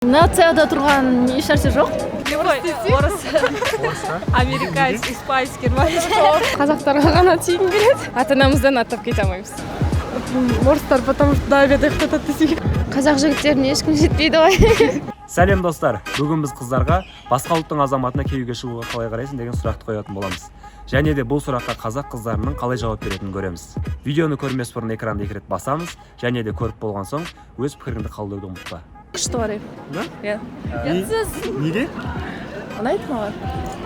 Нацияда тұрған ешнәрсе жоқ. Любой орыс, американец, испанец, германец. Қазақтарға ғана тигім келеді. Ата анамыздан аттап кете алмаймыз. Орыстар, потому что до обеда ұйықтатады десең. Қазақ жігіттеріне ешкім жетпейді ғой. Сәлем, достар! Бүгін біз қыздарға басқа ұлттың азаматына күйеуге шығуға қалай қарайсың деген сұрақты қоятын боламыз және де бұл сұраққа қазақ қыздарының қалай жауап беретінін көреміз. Видеоны көрмес бұрын экранды екі рет басамыз және де көріп болған соң өз пікіріңді қалдыруды ұмытпа. Күшті қараймын. Да? Иә. Неге? Ұнайды маған.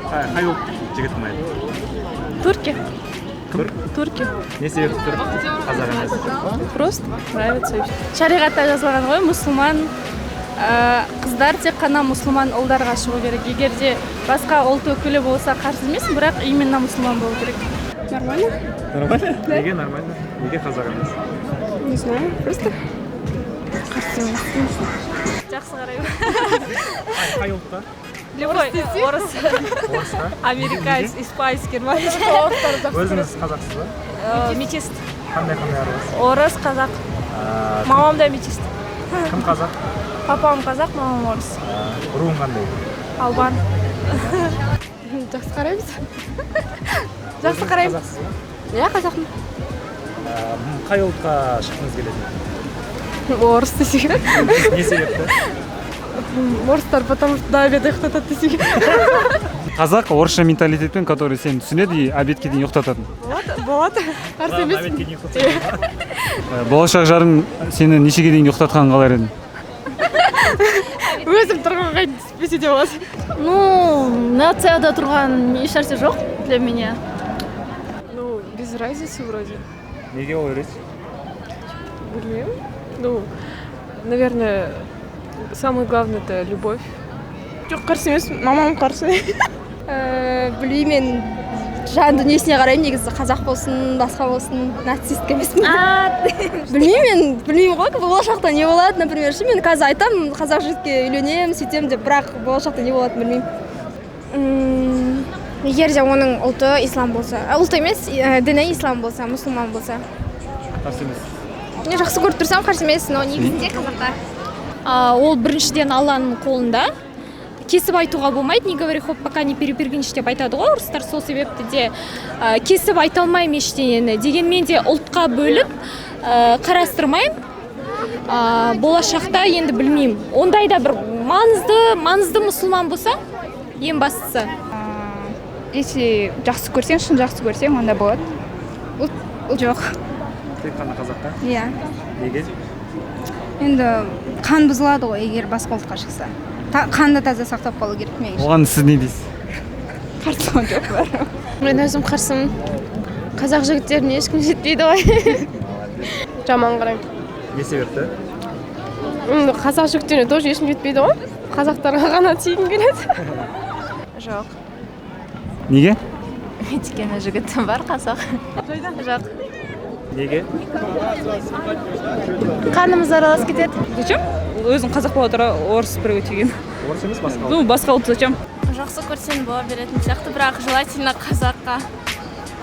Қай ұлт жігіт ұнайды? Турки. Кім? Турки. Не себепті түрік, қазақ емес? Просто нравится. Шариғатта жазылған ғой, мұсылман қыздар тек қана мұсылман ұлдарға шығу керек. Егер де басқа ұлт өкілі болса, қарсы емеспін, бірақ именно мұсылман болу керек. Нормально. Нормально? Неге нормально? Неге қазақ емес? Не знаю, просто қарсы емеспін. Жақсы қараймын. Қай ұлтқа? Любой орыс, Орысқа? американец, испанец, германец. Өзіңіз қазақсыз ба? Метис. Қандай аралас? Орыс, қазақ. Мамам да метис. Кім қазақ? Папам қазақ, мамам орыс. Руың қандай? Албан. Жақсы қараймыз, жақсы қараймын. Қазақсыз ба? Иә, қазақпын. Қай ұлтқа шыққыңыз келеді? Орыс десең. Не себепті? Орыстар, потому что до обеда ұйықтатады десең. Қазақ орысша менталитетпен, который сені түсінеді и обедке дейін ұйықтататын. Болады, болады. Қарсы емеспін. Обедке дейін ұйықтатады. Болашақ жарың сені нешеге дейін ұйықтатқанын қалар едің? Өзім тұрғанға дейін түспесе де болады. Ну, нацияда тұрған ешнәрсе жоқ для меня. Ну, без разницы вроде. Неге олай ойлайсыз? Білмеймін. Ну, наверное, самое главное — это любовь. Жоқ, қарсы емеспін, мамам қарсы. Білмеймін, мен жан дүниесіне қараймын негізі. Қазақ болсын, басқа болсын, нацистка емеспін. Білмеймін, мен білмеймін ғой болашақта не болады. Например, ше, мен қазір айтамын, қазақ жігітке үйленемін, сөйтемін деп, бірақ болашақта не болатынын білмеймін. Егер де оның ұлты ислам болса, ұлты емес, діні ислам болса, мұсылман болса. Қарсы емес? Мен жақсы көріп тұрсам, қарсы емес, но негізінде қазаққа. Ол біріншіден Алланың қолында, кесіп айтуға болмайды. «Не говори хоп, пока не перепрыгнешь» деп айтады ғой орыстар. Сол себепті де кесіп айта алмаймын ештеңені. Дегенмен де ұлтқа бөліп қарастырмаймын. Болашақта енді білмеймін, ондай да бір маңызды мұсылман болса ең бастысы. Если жақсы көрсең, шын жақсы көрсең, онда болады. Ұлт жоқ. Тек қана қазаққа? Иә. Неге? Енді қан бұзылады ғой, егер басқа ұлтқа шықса. Қанды таза сақтап қалу керек меніңше. Оған сіз не дейсіз? Қарсылығым жоқ бәрі. Мен өзім қарсымын. Қазақ жігіттеріне ешкім жетпейді ғой. Жаман қараймын. Не себепті? Енді қазақ жігіттеріне тоже ешкім жетпейді ғой. Қазақтарға ғана тигім келеді. Жоқ. Неге? Өйткені жігітім бар қазақ. Жоқ. Неге? Қанымыз араласып кетеді. Зачем? Өзің қазақ бола тұра орыс біреуге тиген. Орыс емес, басқа ұлт. Ну, басқа ұлт зачем? Жақсы көрсең, бола беретін сияқты, бірақ желательно қазаққа.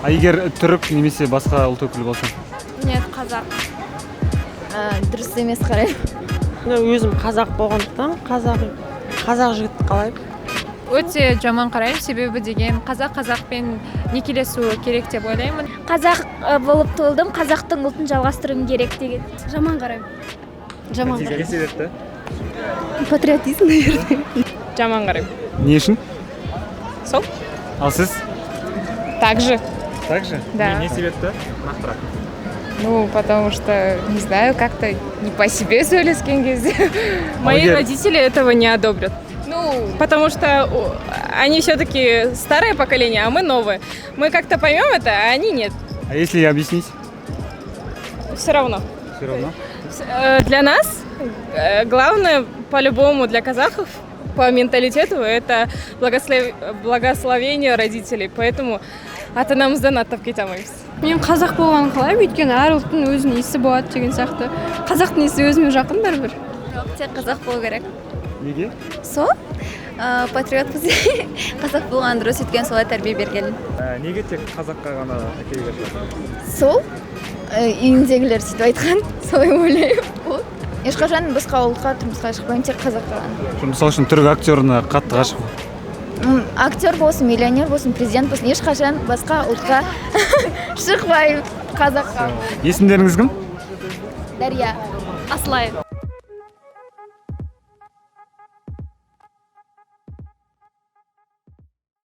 А егер түрік немесе басқа ұлт өкілі болса? Нет, қазақ. Дұрыс емес қараймын. Өзім қазақ болғандықтан, қазақ жігіт қалаймын. Өте жаман қараймын, себебі деген қазақ қазақпен некелесуі керек деп ойлаймын. Қазақ болып туылдым, қазақтың ұлтын жалғастыруым керек деген. Жаман қараймын, жаман. Не себепті? Патриотизм, наверное. Жаман қараймын. Не үшін? Сол. Ал сіз? Так же. Так же? Да. Не себепті, нақтырақ? Ну, потому что, не знаю, как-то не по себе сөйлескен кезде. Мои Егер- родители этого не одобрят. Ну, Потому что они все-таки старое поколение, а мы новое. Мы как-то поймем это, а они нет. А если объяснить? Все равно. Все равно? Для нас главное, по-любому, для казахов, по менталитету, это благословение родителей. Поэтому ата анамыздан аттап кете алмаймыз. Мен қазақ болғанын қалаймын, өйткені әр ұлттың өзінің иісі болады деген сияқты. Қазақтың иісі өзіме жақын бәрібір. Жоқ, тек қазақ болу керек. Неге? Сол патриотпыз, қазақ болған дұрыс, өйткені солай тәрбие берген. Неге тек қазаққа ғана күйеуге шығасың? Сол үйімдегілер сөйтіп айтқан, солай ойлаймын. Ешқашан басқа ұлтқа тұрмысқа шықпаймын, тек қазаққа ғана. Мысалы үшін, түрік актеріне қатты ғашық. Актер болсын, миллионер болсын, президент болсын, ешқашан басқа ұлтқа шықпаймын, қазаққа. Есімдеріңіз кім? Дария. Асылай.